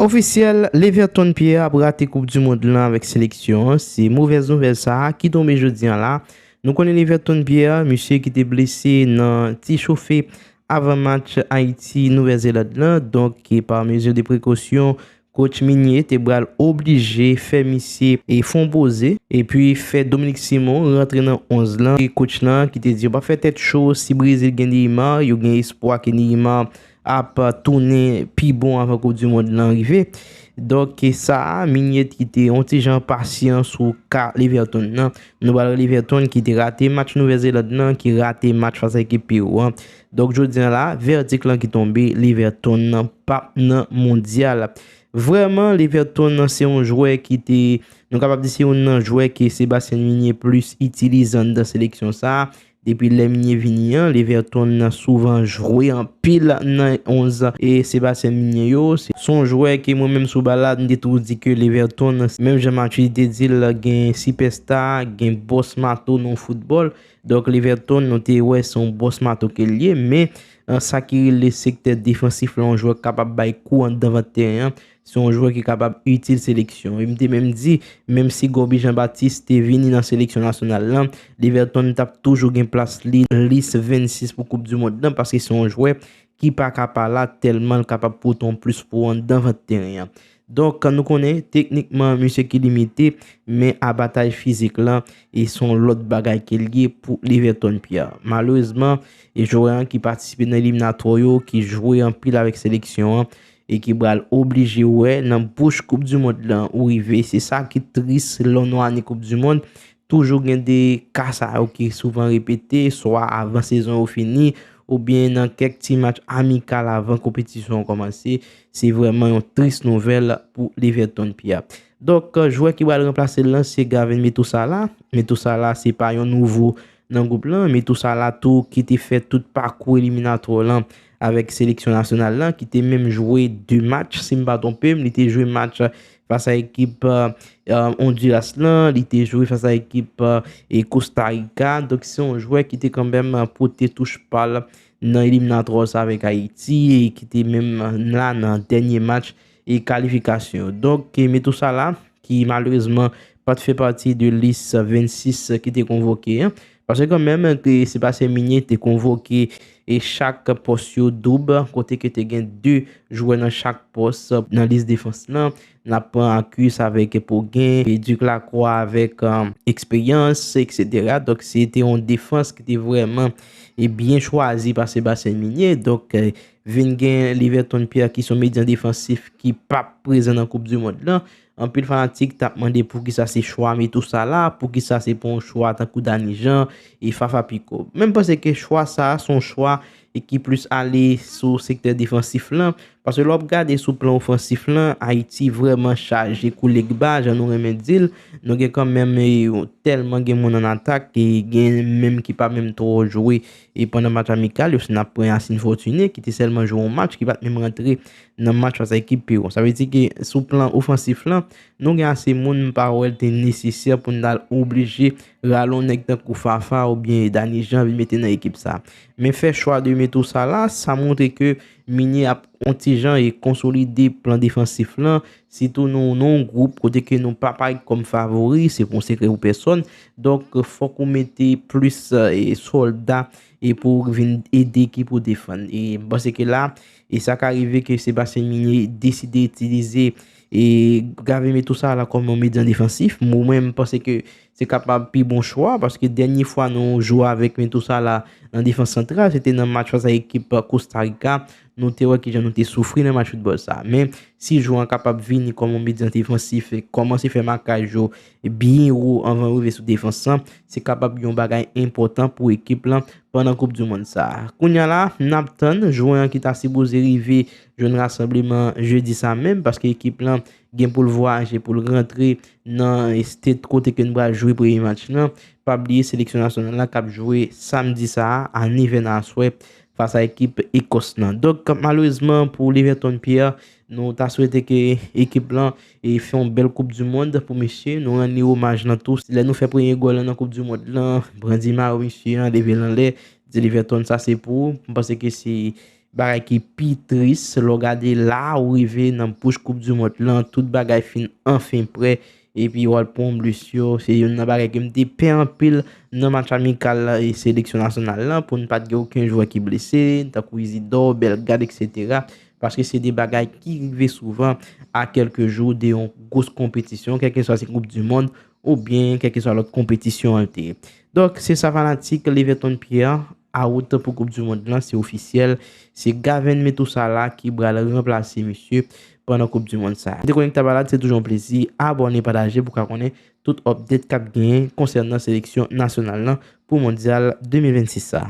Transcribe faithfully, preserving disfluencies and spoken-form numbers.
Ofisyèl, Leverton Pierre ap rate Koup di Mond lan avèk seleksyon an. Se movèz nouvèl sa a ki tonbe jodi a la. Nou konnen Leverton Pierre, misye ki te blese nan ti chofe avan match Ayiti Nouvèl Zeland lan. Donk, e pa mezi de prekosyon, coach Migné te pral oblije fè misye e fè yon poze, epi fè Dominique Simon rantre nan onz lan. E coach lan ki te di yo pa fè tèt cho, si Brezil gen Neymar, yo gen espwa ke Neymar ap tounen pi bon avan Koup di Mond lan rive. Donk, e sa a, Migné ki te yon ti jan pasyan sou ka Leverton nan. Nou pral wè Leverton ki te rate match Nouvèl Zeland nan, ki rate match fas a ekip Pewou an. Donk, jodi a la, vèdik lan ki tonbe, Leverton nan p ap nan mondyal. Vrèman, Leverton nan se yon jwè ki te, nou kapab di se youn nan jwè ke Sébastien Migné plis itilize anndan seleksyon sa a. Depi lè Migné vini an, Leverton nan souvan jwe anpil nan onz e Sébastien Migné yo. Se se yon jwè ke mwen menm sou bal la, m te toujou di ke Leverton, menm jan Mathieu te di l, gen sipèsta, gen bòs mato nan foutbòl. Donk, Leverton, nou te wè se yon bòs mato ke l ye, men, an, sa ki rele sektè defansif la, yon jwè k kapab bay kou anndan vant teren an, se yon jwè ki kapab itil seleksyon. E m te menm di, menm si Goby Jean Baptiste te vini nan seleksyon nasyonal lan, Leverton t ap toujou gen plas li, lis vennsis pou Koup di Mond lan, paske se yon jwè ki pa ka pa la tèlman l kapab pote yon plis pou anndan vant teren an. Donk, nou konnen, teknikman, misye ki limite, men abataj fizik lan, e se yon lòt bagay ke l ye pou Leverton Pierre. Malerezman, e jwè an ki patisipe nan eliminatwa yo, ki jwe anpil avèk seleksyon an, e ki pral oblije wè nan bouch Koup di Mond lan ou rive. Se sa ki tris lè w nan ane Koup di Mond. Toujou gen de ka sa yo ki souvan repete, swa avan sezon yo fini, oubyen nan kèk ti match amikal avan konpetisyon an kòmanse. Se vrèman yon tris nouvèl pou Leverton Pierre. Donk, jwè ki pral ranplase l lan, se Gavin Metusala. Metusala, se pa yon nouvo nan gwoup lan. Metusala tou ki te fè tout pakou eliminatwa lan avèk seleksyon nasyonal lan, ki te menm jwe de match, si m pa twonpe m. Li te jwe match fas a ekip, e, e, Ondiras lan, li te jwe fas a ekip, e, e, Kosta Rika. Donk, se yon jwè ki te kanmenm, e, pote touch pa l nan eliminatwa sa avèk Ayiti e ki te menm, e, la nan dènye match e kalifikasyon. Donk, e, Metusala, ki malerezman pa t fè pati de lis vennsis ki te konvoke an. Paske kanmenm, ke Sébastien Migné te konvoke e chak pòs yo doub, kote ke te gen de jwè nan chak pòs nan lis defans lan. N ap pran Arcus avèk Pogen, e Duc Lacroix avèk, e, eksperyans, etsetera. Donk, se te yon defans ki te vrèman e byen chwazi pa Sébastien Migné. Donk, e, vin gen Leverton Pierre ki se yon medyan defansif ki p ap prezan nan Koup di Mond lan. Anpil fanatik t ap mande poukisa se chwa Metusala, poukisa se pa yon chwa tankou Dany Jean e Fafa Picault. Men m panse ke chwa sa a se yon chwa e ki plis ale sou sektè defansif lan. Paske lè w ap gade sou plan ofansif lan, Ayiti vrèman chaje kou legba, jan nou renmen di l. Nou gen kanmenm, e, tèlman gen moun an atak, e gen menm ki pa menm twò jwe e pandan match amikal yo, si n ap pran Yacine Fortuné, ki te sèlman jwe yon match, ki pa t menm rantre nan match fas a ekip Pewou. Sa vle di ke sou plan ofansif lan, nou gen ase moun, m pa wè l te nesesè pou n t al oblije rale yon nèg tankou Fafa oubyen Dany Jean vin mete nan ekip sa. Men fè chwa de Metusala, sa montre ke Migné ap yon ti jan e konsolide plan defansif lan, sitou nou nan yon gwoup kote ke nou pa parèt kòm favori, se pa yon sekrè pou pèsòn. Donk, fòk ou mete plis, e, sòlda e pou vin ede ekip ou defann. E m panse ke la, e sa ka rive ke Sébastien Migné deside itilize e Gavin Metusala kòm yon medyan defansif. Mwen, mwen, m panse ke se kapab pi bon chwa, paske dènye fwa nou jwe avèk Metusala nan defans santral, se te nan match fas a ekip Kosta Rika. Nou te wè kijan nou te soufri nan match foutbòl sa. Men, si jwè an kapab vini kòm yon medyan defansif e kòmanse fè makaj yo byen wo anvan yo rive sou defans lan, se kapab yon bagay enpòtan pou ekip lan pandan Koup di Mond sa a. Kounye a la, n ap tann jwè an ki ta sipoze rive jwenn rasanbleman jedi sa menm, paske ekip lan gen pou l vwayaje, pou l rantre nan state kote ke n pral jwe premye match lan. Pa bliye seleksyon nasyonal la k ap jwe samdi sa a, a nèf è nan aswè, fas a ekip Ekòs lan. Donk, malerezman pou Leverton Pierre, nou ta swete ke ekip lan e fè yon bèl Koup di Mond pou misye. Nou rann li omaj lan tou. Lè nou fè premye gòl lan nan Koup di Mond lan, brandi mayo misye an, leve l anlè, di Leverton, sa se pou ou. M panse ke se bagay ki pi tris, lè w gade la ou rive nan bouch Koup di Mond lan, tout bagay fin anfen prè, epi w al pran yon blesi, se youn nan bagay ke m te pè anpil nan match amikal e seleksyon nasyonal lan, pou n pa t gen okenn jwè ki blese, tankou Isidore, Bellegarde, etsetera. Paske se de bagay ki rive souvan a kèlke jou de yon gwo konpetisyon, kèlkeswa se Koup di Mond oubyen kèlkeswa lòt konpetisyon an te ye. Donk, se sa fanatik, Leverton Pierre out pou Koup di Mond lan, se ofisyèl. Se Gavin Metusala ki pral ranplase misye pandan Koup di Mond sa. M te Connecta Balade, se toujou yon plezi. Abòne, pataje pou ka konnen tout update k ap genyen konsènan seleksyon nasyonal lan pou Mondyal de mil vennsis sa.